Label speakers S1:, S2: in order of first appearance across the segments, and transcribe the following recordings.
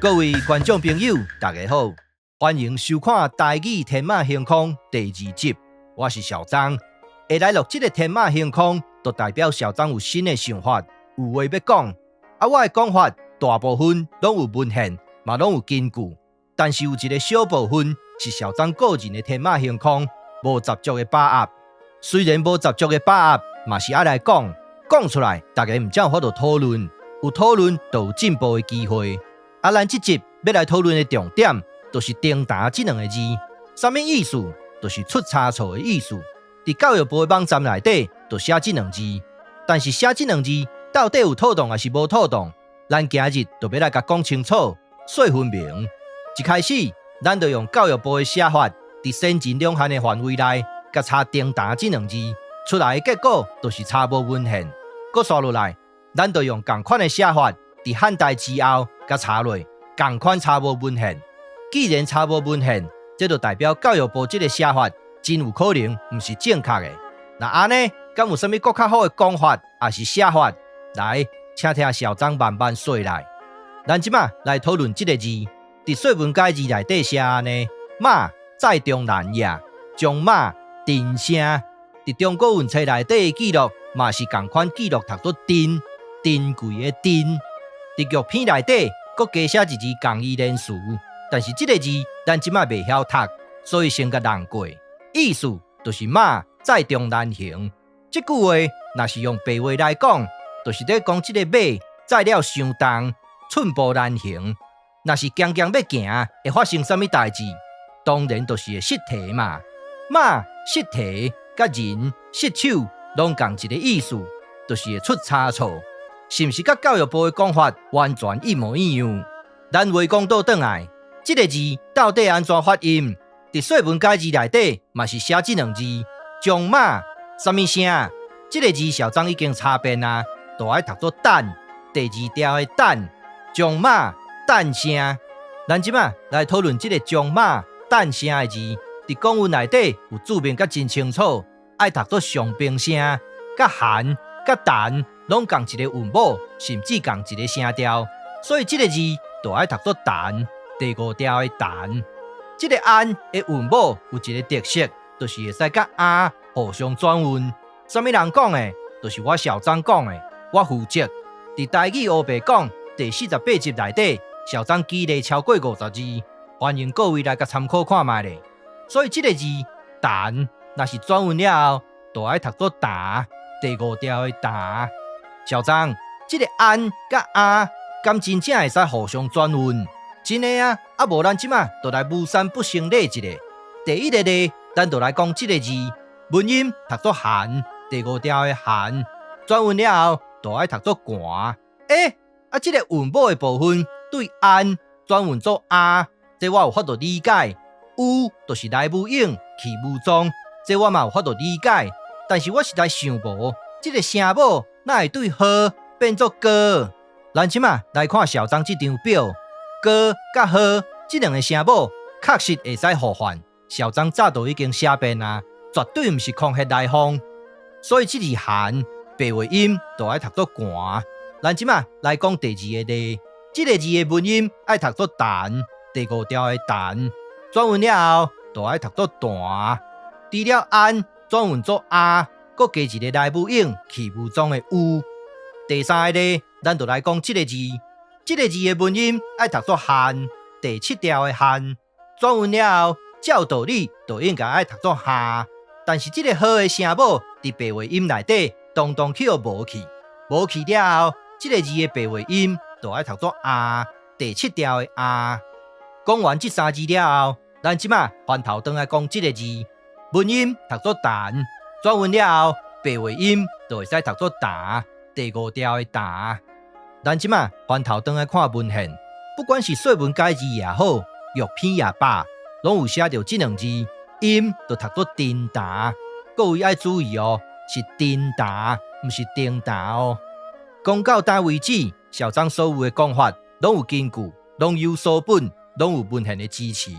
S1: 各位觀眾朋友，大家好，歡迎收看《台語天馬行空》第二集。我是小張，會來錄這个天馬行空，就代表小張有新的想法，有話欲講。啊，我的講法大部分攏有文獻，嘛攏有根據，但是有一个小部分是小張個人的天馬行空，無十足的把握。雖然無十足的把握，嘛是愛來講，講出來，大家毋才有法度討論，有討論就有進步的機會。啊，咱這集欲來討論的重點，就是“重澹”這兩个字，啥物意思？就是出差錯的意思。佇教育部的網站內底，就寫這兩字，但是寫這兩字到底有妥當抑是無妥當？咱今日就欲來共講清楚，說分明。一開始，咱就用教育部的寫法，佇先秦兩漢的範圍內，共查“重澹”這兩字，出來的結果就是查無文獻。閣紲落來，咱就用仝款的寫法，佇漢代之後，共查落，仝款查無文獻。既然查無文獻，這就代表教育部這个寫法真有可能毋是正確的。若按呢，敢有啥物閣較好的講法，抑是寫法？來，請聽小張慢慢說來。咱這馬來討論這个字，佇《說文解字》內底寫按呢：馬載重難也，將馬震聲。佇中國文冊內底的記錄，嘛是仝款記錄讀做珍，珍貴的珍。佇玉篇內底，閣加寫一字仝義連詞，但是這个字咱這馬袂曉讀，所以先共讓過。意思就是馬載重難行。這句話若是用白話來講，就是咧講這个馬載了傷重，寸步難行。若是強強欲行，會發生啥物代誌？當然就是會失蹄嘛。馬失蹄，佮人失手，攏仝一个意思，就是會出差錯。是毋是佮教育部的講法完全一模一樣？咱話講倒轉來，這个字到底按怎發音？佇《說文解字》內底嘛是寫這兩字，將馬啥物聲？這个字小張已經查遍啊，就愛讀做旦，第二調的旦，將馬旦聲。咱這馬來討論這个將馬旦聲的字，佇古文內底有註明甲真清楚，愛讀做上平聲，佮寒、佮旦攏仝一个韻母，甚至仝一个聲調，所以這个字就愛讀做旦，第五調的旦。這个安的韻母有一个特色，就是會使佮阿互相轉韻。啥物人講的？就是我小張講的，我負責。佇台語烏白講第48集內底，小張舉例超過50字，歡迎各位來共參考看覓咧。所以這个字旦，若是轉韻了後，就愛讀做達，第五調的達。小張，這个安佮阿，敢真正會使互相轉韻？真的啊！啊無咱這馬就來巫山不成例一下。第一个例，咱就來講這个字，文音讀做寒，第五調的寒，轉韻了後，就愛讀做寒。欸，啊，這个韻母的部分對安轉韻做阿，這我有法度理解。巫就是來無影去無蹤，這我嘛有法度理解。但是我實在想無，這个聲母哪會對呵變做哥？咱這馬來看小張這張表，哥佮呵這兩个聲母確實會使互換。小張早就已經寫遍啊，絕對毋是空穴來風。所以這字寒白話音就愛讀做寒。咱這馬來講第二个例，這个字的文音愛讀做旦，第五調的旦，轉韻了後就愛讀做彈。除了安轉韻做阿，閣加一个來無影去無蹤的巫。第三个例，咱就來講這个字，這个字的文音愛讀做漢，第七調的漢，轉韻了後，照道理就應該愛讀做夏。但是這个呵的聲母佇白話音內底，當當去予無去，無去了後，這个字的白話音就愛讀做阿，第七調的阿。講完這三字了後，咱這馬翻頭轉來講這个字，文音讀做旦，轉韻了後，白話音就會使讀做達，第五調的達。咱這馬翻頭轉來看文獻，不管是《說文解字》也好，《玉篇》也罷，攏有寫著這兩字，音就讀做重澹。各位愛注意哦，是重澹，毋是重澹哦。講到今為止，小張所有的講法攏有根據，攏有所本，攏有文獻的支持。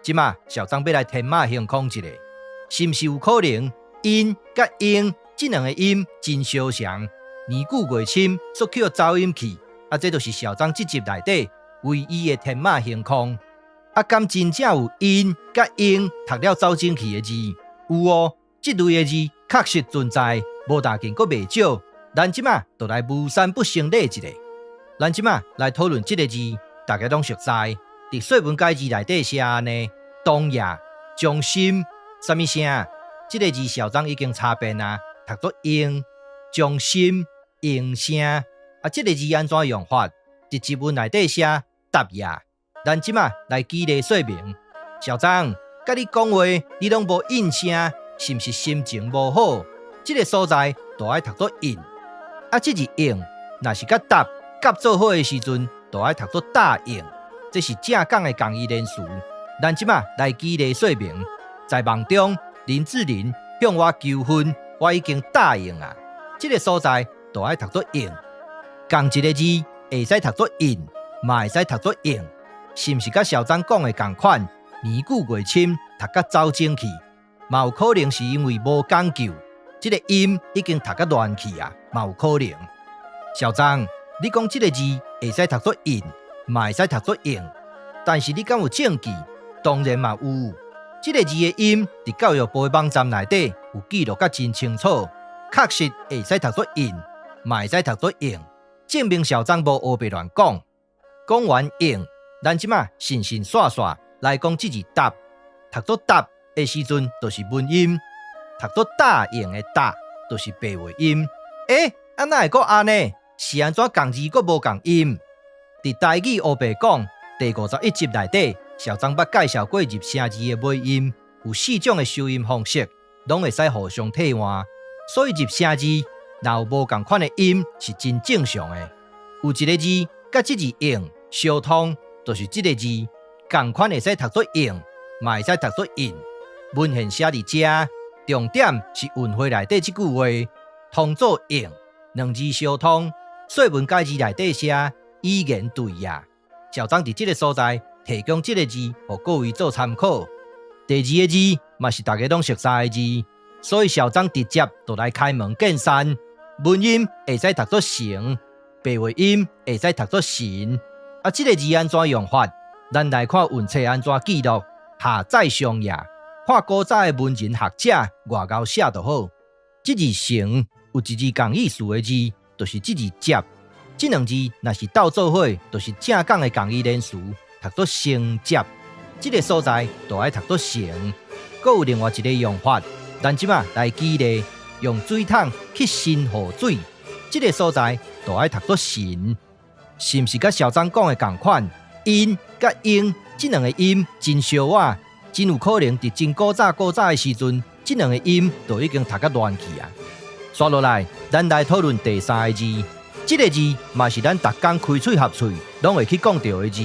S1: 這馬小張欲來天馬行空一下，是毋是有可能𪜶佮應這兩个音真相像，年久月深，煞去予走音去？啊，這就是小張這集內底唯一的天馬行空。啊，敢真正有𪜶佮𪜶讀了走精去的字？有哦，這類的字確實存在，無大近閣袂少。咱這馬就來巫山不成禮一下。咱這馬來討論這个字，大家攏熟知。佇說文解字內底寫按呢，東亞中心啥物聲？這个字小張已經查遍啊，讀做應中心應聲。啊，這个字按怎用法？佇日文內底寫答呀。咱這馬來舉例說明。小張，佮你講話，你攏無應聲，是毋是心情無好？這个所在就愛讀做應。啊，這字應，若是佮答夾做伙的時陣，就愛讀做答應。這是正港的共義連詞。咱這馬來舉例說明，在夢中，林志玲向我求婚，我已經答應啊。這个所在就愛讀做應。仝一个字會使讀做應，嘛會使讀做應，是毋是佮小張講的仝款？年久月深，讀甲走精去，嘛有可能是因為無講究，這个音已經讀甲亂去啊，嘛有可能。小張，你講這个字會使讀做應，嘛會使讀做應，但是你敢有證據？當然嘛有。這个字的音佇教育部的網站內底有記錄甲真清楚，確實會使讀做應，嘛會使讀做應，證明小張無烏白亂講。講完應，咱這馬順順煞煞來講這字答，讀做答的時陣就是文音，讀做答應的答就是白話音。欸，啊哪會閣按呢？是按怎仝字閣無仝音？佇台語烏白講第51集內底，小張捌介紹過入聲字的尾音，有四種的收音方式，攏會使互相替換。所以入聲字若有無仝款的音是真正常的。有一个字佮這字應相通，就是這个字仝款會使讀做應，嘛會使讀做應。文獻寫佇遮，重點是韻會內底這句話，通做應，兩字相通。說文解字內底寫語言對也。小張佇這个所在提供這个字，予各位做參考。第二个字嘛是大家攏熟悉的字，所以小張直接就來開門見山。文音會使讀做成，白話音會使讀做神。啊，這个字按怎用法？咱來看韻冊按怎記錄。下載上頁，看古早的文人學者偌𠢕寫就好。這字成有一字仝意思的字，就是這字接。這兩字若是鬥做伙，就是正港的共義連詞，讀做承接。這个所在就愛讀做成。閣有另外一个用法，咱這馬來舉例，用水桶去盛雨水，這个所在就愛讀做神。是毋是佮小張講的仝款？𪜶佮應這兩个音真相倚，真有可能佇真古早古早的時陣，這兩个音就已經讀甲亂去啊。煞落來，咱來討論第三个字。這个字嘛是咱逐工開喙合喙攏會去講著的字。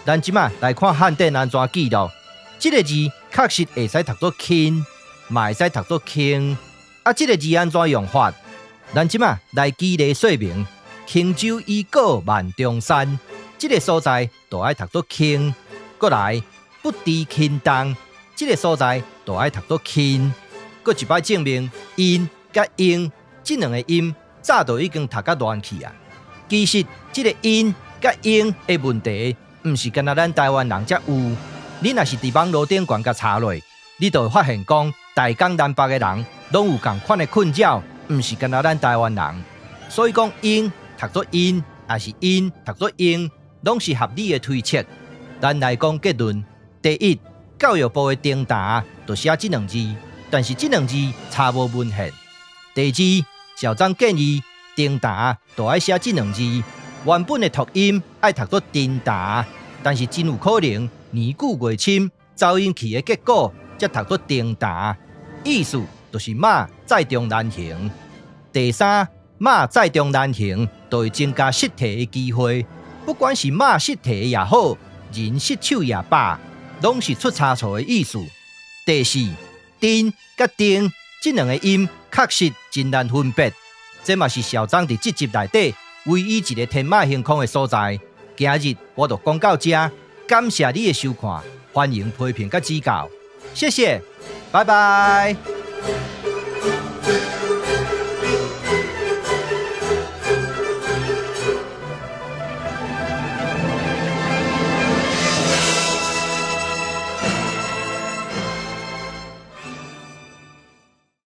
S1: 咱這馬來看漢典按怎記錄。這个字確實會使讀做輕，嘛會使讀做輕。啊，這个字按怎用法？咱這馬來舉例說明。輕舟已過萬重山，這个所在就愛讀做輕。閣來，不知輕重，這个所在就愛讀做輕。閣一擺證明，𪜶佮應這兩个音早就已經讀甲亂去啊。其實，這个𪜶佮應的問題，毋是干焦咱台灣人才有。你若是佇網路頂懸共查落，你就會發現講，大江南北的人攏有仝款的困擾，毋是干焦咱台灣人。所以講，應讀做𪜶，抑是𪜶讀做應，攏是合理的推測。咱來講結論：第一，教育部的訂單就寫這兩字，但是這兩字查無文獻。第二，小張建議訂單就愛寫這兩字，原本的讀音愛讀做叮噠，但是真有可能年久月深，走音去的結果，才讀做叮噠，意思就是馬載重難行。第三，馬載重難行，就會增加失蹄的機會。不管是馬失蹄也好，人失手也罷，攏是出差錯的意思。第四，丁佮丁這兩个音確實真難分別，這嘛是小張佇這集內底唯一一个天馬行空的所在。今日我就講到這，感謝你的收看，歡迎批評佮指教，謝謝，拜拜。